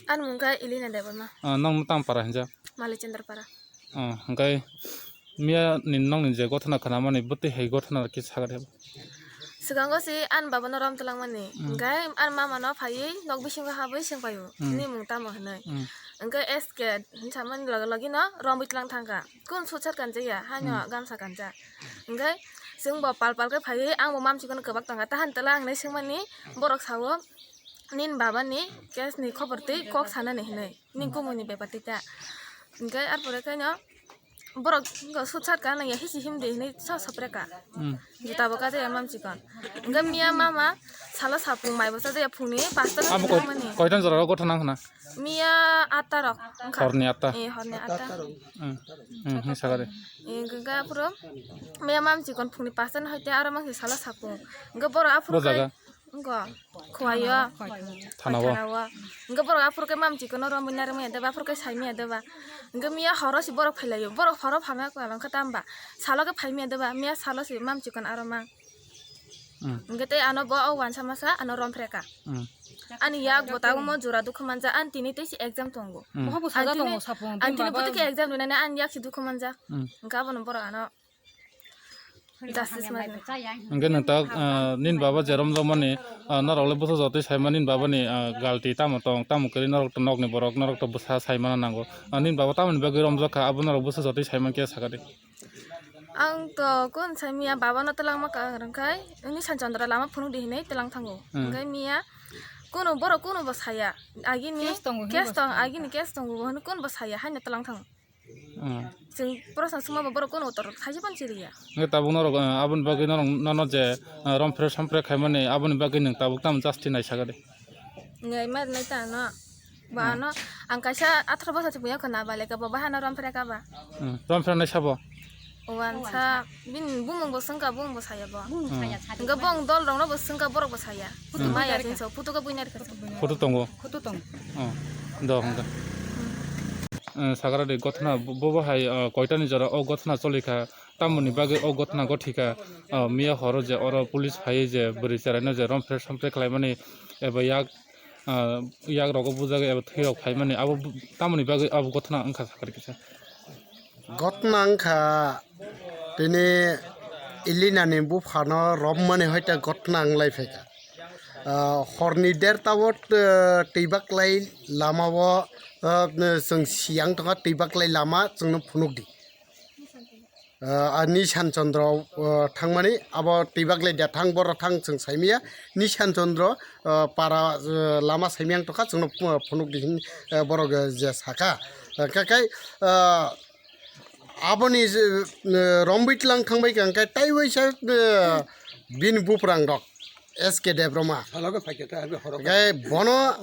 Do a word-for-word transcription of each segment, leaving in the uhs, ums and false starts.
Ani mung khe Elina Debbarma. Ah, nang tang para hinja? Malichandra para. Ah, hingkai miya ni nong ni je gothana khana mani bwtwi hai gothana kisa sagadi. Swkango se ani baba no rom twlang mani. Hmm. Hingkai ani mama no phaiwi nok bisingo habwi swng paio. Hmm. Nini mung tamo hinwi. Hmm. Hingkai S K hinwi samani logi logi no romwi twlang thangkha. Kun sutsat kanjak ya, haino Hmm. gamsa kanjak. Hingkai chwng bo pal pal khe phaiwi ang bo mamchikon kwbak tongkha. Tahan twlang hinwi swngmani borok sao. Nini baba ni case ni khobor twi kok sanani hinwi, nini kumui ni bepar twi ta. Hingke arpore khe no borok wngkha sutsat ka nang ya hisi himdi hinwi sa sopre ka. Hmm. Juta bo kaja ya mamchikon. Hingke miya mama salo sapung mai bo chaja ya phungni pasta Abo koi, mani. Koitan jora o gothana khna? Miya atta rok wngkha. Horni atta? Eh, horni atta. Hmm. Hmm, hini sagade. Eh, hingke aphuru miya mamchikon phungni pasta ni hoite aro mangsi salo sapung. Hingke borok aphuru Bo khe jaga? Wngkha, khuaio. Thanao. Thanao. Hingke borok aphuru khe mamchikon romwi narwkmaya deba, aphuru khe saimaya deba. Hingke miya horo se borok phailaio. Borok horo phamaya kwlwng khe tamba. Salo khe phaimaya deba, miya salo se mamchikon aro mang. Hmm. Hingke tei ano bo o wansa masa ano romphre ka. Hmm. Ani yak bo tabukmo jora dukhu manjak, ani tini tei se exam tongo. Hmm. Boha bo saja Ani tini, tongo sapung, ani tini baba. Bwtwi khe exam rinani ani yak se dukhu manjak. Hmm. Hingke abono borok ano Justice mani. Hingke nwng tak, ah, nini baba je romjakmani, ah, norok le bwsa jotwi saimani nini baba ni, ah, galti tamo tong, tamo kwrwi norok to nokni borok, norok to bwsa saimana nango. Ah, nini baba tamoni bagwi romjak kha, abo norok bwsa jotwi saimani khe sakadi. Ang to kun sai miya baba no twlangma ka rwngkhai, Nisan Chandra lama phunukdi hinwi twlang thango. Hmm. Hingke miya kunu borok kunu bo saya, agini Case tongo hinwi case bo tong, saya. Agini case tongo bo hinwi kun bo saya, haino twlang thango. Hmm. Chwng proshno swngma bo borok kono uttor thaisa phano chiriya. Hwnkhe tabuk norok, eh, aboni bagwi norok, nono je, eh, romphre somphre khaimani, aboni bagwi nwng tabuk tamo justice nai sakadi? Nai ma nai ta no. Ba Hmm. no, ang kaisa atharo bosor se buya khna ba leka bo bahano romphre ka ba. Hmm. Romphre nai sabo? Wansa, bini bumung bo swngkha, bumung bo saya bo. Bumung Hmm. saya, sadi Hwnkhe bo. Bong dol rokno bo swngkha, borok bo saya. Hmm. Maya jeng so, photo ka buina rikha. Photo tongo? Photo tongo. Oh. Do hwnkhe. Hmm. Eh, sagra de gothna bo, bo hai, ah, koitani jora o gothna cholikha, tamoni bagwi o gothna gothikha, ah, miya horo je oro police phaiwi je bwrwi cheraino je romphre somphre khlaimani eba yak, ah, yak rogo bujagwi eba thwi rok phaimani abo bu-, tamoni bagwi abo gothna wngkha sakha kisa. Gothna wngkha tini Elina ni buphano romani hoite gothna wnglai phaikha. Ah, horni derta o, ah, twi baklai lama o, ah, chwng siyang tongkha twi baklai lama chwngno phunukdi. Ah, ani Nisan Chandra, ah, thangmani abo twi baklai da thang borok thang chwng saimaya Nisan Chandra, ah, para, ah, lama saimaya wng tongkha chwngno, ah, phunukdi hin, ah, borok, ah, je sakha. Ah, khe, khe, ah, Aboni je, eh, romwi tlang thangbai kha, hwnkhe tei waisa, eh, bini buprang rok S K Debbarma. Salogo phaikhe ta, abi horo. Hwnkhe bono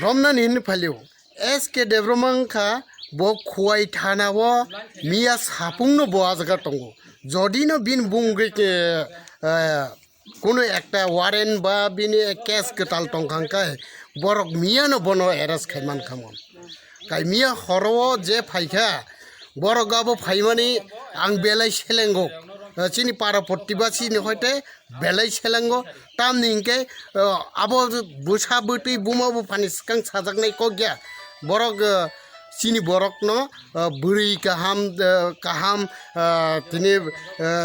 romnani hinwi phalio. S K Debbarma wngkha bo Khowai thana o miya sapungno bo ah jaga tongo. Jodi no bini bungwi khe, eh, Kunu ekta warrant ba bini case kwtal tongkha hwnkhe borok miyano bono arrest khai mankha mon. Kai miya horo o je phaikha, borok abo phaimani ang belai selengo. Chini para protibasi ni hoite belai selengo. Tamni hwnkhe, abo bwsa bwtwi buma buphani swkang sajaknai kok ya. Borok, chini borokno, bwrwi kaham, kaham, tini,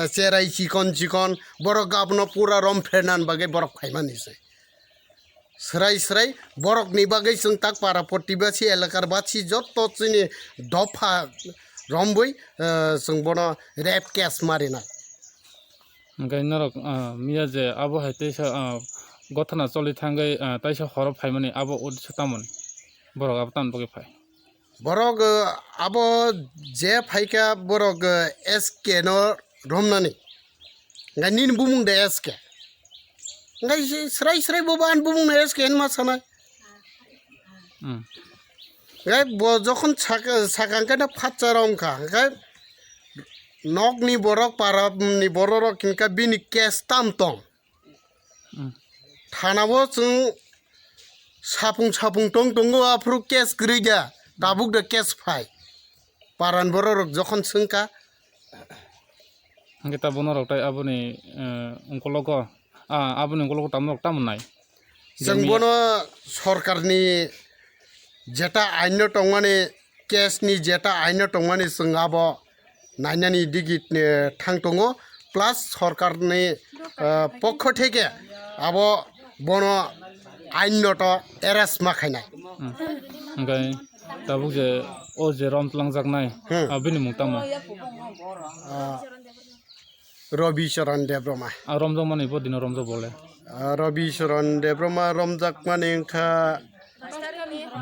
cherai chikon chikon, borok abono pura romphrenan bagwi borok phaimani se. Swrai swrai borokni bagwi chwng tak para protibasi elakar basi jotto chini dopha romwi, chwng bono rape case marinai. Hwnkhe norok, miya je abo hai teisa, gothana choli thangwi, taisa horo phaimani abo uddesho tamoni? Borok abo tamoni bagwi phai? Borok, abo je phaikha borok, S K no romnani. Hwnkhe nini bumung de S K. Hwnkhe swrai swrai bo bo ani bumung no S K hinma sanai. Hmm. Hwnkhe bo jokhon saka, saka hwnkhe no phatsa romkha. Hwnkhe nokni borok, para ni borok rok hwnkhe bini case tam tong. Hmm. Thana o chwng Sapung sapung tong tongo, aphuru case kwrwi da, tabuk da case phai. Paran borok rok jokhon swngkha. Hwnkhe tabuk norok tai aboni, eh, ungkologo, ah, aboni ungkologo tamo norok tamo nai? Chwng bono sorkarni jeta aino tongmani, case ni jeta aino tongmani chwng abo nainani digi, eh, thang tongo, plus sorkarni, eh, pokho theke abo bono ain noto arrest ma khainai. Hmm. Hwnkhe tabuk je o je rom twlangjaknai, hmm, ah, bini mung tamo? Ah, Robi Charan Debbarma. Ah, romjakmani bo dino romjak bole? Ah, Robi Charan Debbarma romjakmani wngkha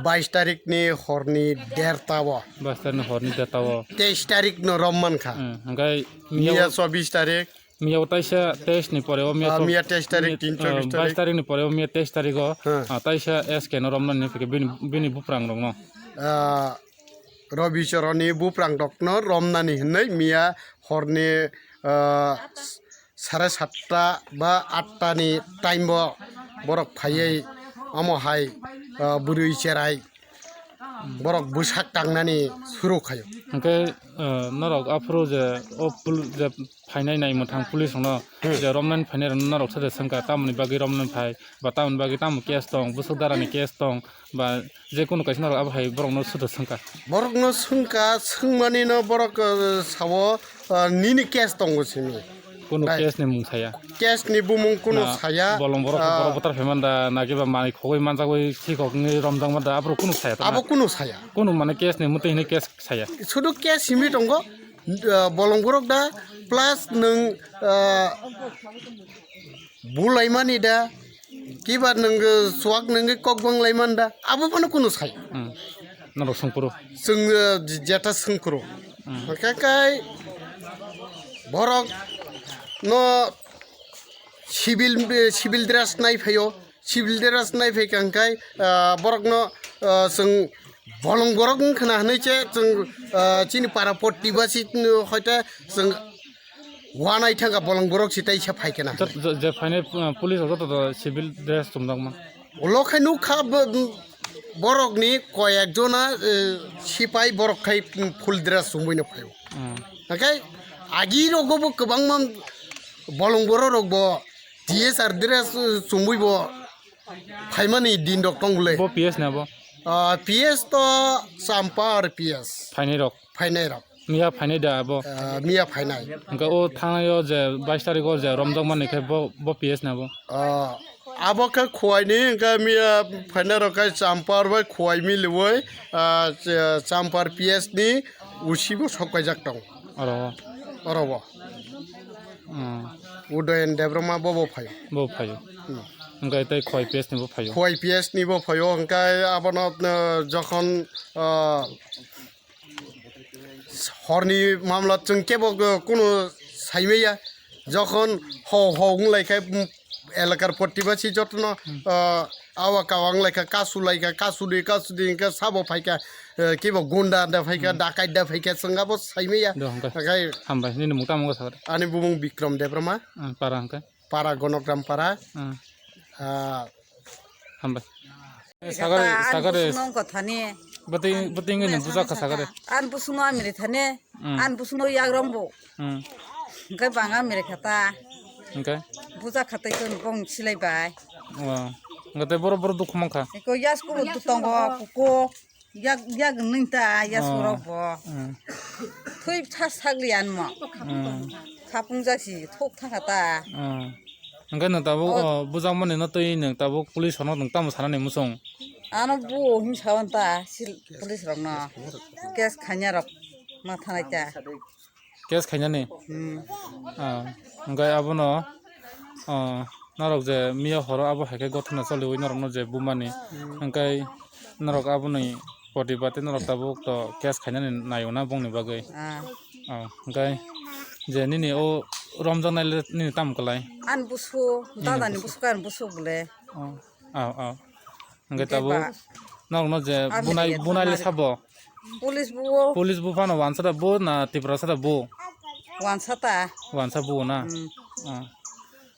bais tarikni horni derta o. Bais tarikni horni derta o. Teis tarikno rom mankha. Hmm, hwnkhe miya miya o, chobis tarik. Miya o taisa teis ni pore o miya ah, chau-, miya teis tarik, miya, tin ah, chobis bais tarik. Tarik ni pore o miya teis tarik o, hmm, ah, taisa S K no romnani phikhe bini, bini buprang rokno. Ah, Robi Charanni buprang rokno romnani hinwi miya horni, ah, sare satta ba atta ni time bo borok phaiwi omo hai, ah, bwrwi cherai borok bwsak tangnani suru khaio. Hwnkhe, ah, norok aphuru je o pul-, je phainai nai mwthang police rokno, hmm, je romnani phainai rokno norok sade swngkha tamoni bagwi romnani phai ba tamoni bagwi tamo case tong, bwswk darani case tong, ba je kunu kaisa norok abo hai borokno sudo swngkha. Borokno swngkha, swngmani no borok, eh, sao, eh, nini case tongo simi. Kunu case ni mung saya. Case ni bumung kunu saya. Bolong borok, ah, borok buthar phaimanda, na kiba manwi khogwi manjagwi sikhok wngwi romjakmanda, aborok kunu saya tamo? Abo kunu saya. Kunu mane case ni mwtwi hinwi case saya. Sudu case simi tongo, eh, bolong borok da, plus nwng, eh, bulaimani da, kiba nwng, eh, chuak nwngwi kok bang laimani da, abo phano kunu sai. Hmm. Norok swngphuru? Chwng, eh, je-, jeta swngphuru. Hmm. Hwnkhe kai borok no civil, eh, civil dress nai phaio, civil dress nai phai kha hwnkhe, ah, borokno, ah, chwng bolong borok wng khna hinwi se chwng, ah, chini para potti ba si, mm, hoite chwng wanai thangkha bolong borok si teisa phai khna hinwi. Je, je, je phainai, ah, police rok joto to civil dress chumjakma. Ulo khai nukha bo, mm, borokni koyek jona, eh, sipai borok khai, mm, full dress chumui no phaio. Hmm. Hwnkhe agi rogo bo kwbangma bolong borok rok bo T S R dress, eh, chumui bo phaimani din rok tong le. Bo P S na bo? Ah, P S to Champa R P S. Phainai rok? Phainai rok. Miya phainai da abo? Ah, miya phainai. Hwnkhe o thangnai o je bais tarik o je romjak mani khe bo, bo P S na bo? Ah, abo khe Khowai ni, hwnkhe miya phainai rok khe Champa bai Khowai miliui, ah, Champa P S ni usi bo sok paijak tong. Oro o? Oro o. Hmm. Udayan Debbarma bo bo phaio. Bo phaio. Hmm. Hwnkhe tei Khowai P S ni bo phaio. Khowai P S ni bo phaio, hwnkhe abono, uh, jokhon, uh, horni mamla chwng kebo, uh, kunu saimaya. Jokhon ho ho wng lai khe, um, elakar pottibasi jotono, hmm, uh, awa kawa wng lai kha, kasu lai kha, kasu di, kasu di hwnkhe sabo phai kha, uh, kebo gunda da phai kha, hmm, dakai da phai kha, chwng abo saimaya. Do hwnkhe. Hwnkhe hambai, nini mung tamo wngkha sakha? Ani bumung Bikram Debbarma. Hmm, para hwnkhe? Para Gonogram para. Hmm. Ah. Hambai. Sakare, sakare. Nong kothani. Bati, bati ngi nang buja kha sakare. An busung no amiri thani. Hmm. An busung no yagrong bo. Hmm. Hwnkhe banga amiri khata. Hwnkhe? Buja khatai to bong silai bai. Wa. Hwnkhe tei boro, boro dukhu mankha. Eko yas kuru tu tongo, kuku. Yak, yak nung ta, ya, oh, sorok bo. Mm. Thui tha sagli anmo. Mm. Khapung jasi thok thangkha ta. Mm. Hwnkhe nwng tabuk, oh, oh, bujakmani no twi nwng tabuk police rokno nwng tamo sanani muchung? Ano bo him sawan ta, sil police rokno. Case khaina rok ma thanai ta. Case khainani? Hmm. Ah, hwnkhe abono, ah, norok je miya horo abo hai khe gothona choliui norokno je bumani. Hmm. Hwnkhe norok aboni poti bati norok tabuk to case khainani naio na bongni bagwi. Ah. Ah, hwnkhe je nini o romjaknai le nini tamo kwlai? Ani busu, nini dadani busu. Busu khe ani busu bole. Oh. Aw, aw. Hwnkhe tabuk norokno je bunai, bunai le sabo? Police bo. Police bo phano wansa da bo na Tiprasa da bo? Wansa ta. Wansa bo na? Hmm. Ah.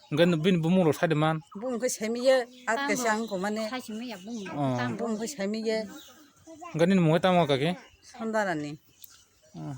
Hwnkhe bini bumung rok sai de man. Bumung khe saimiye, at kaisa wngkha mane. Saisimiya bumung. Oh. Bumung khe saimiye. Hwnkhe nini mung khe tamo kaki? Sondarani. Oh.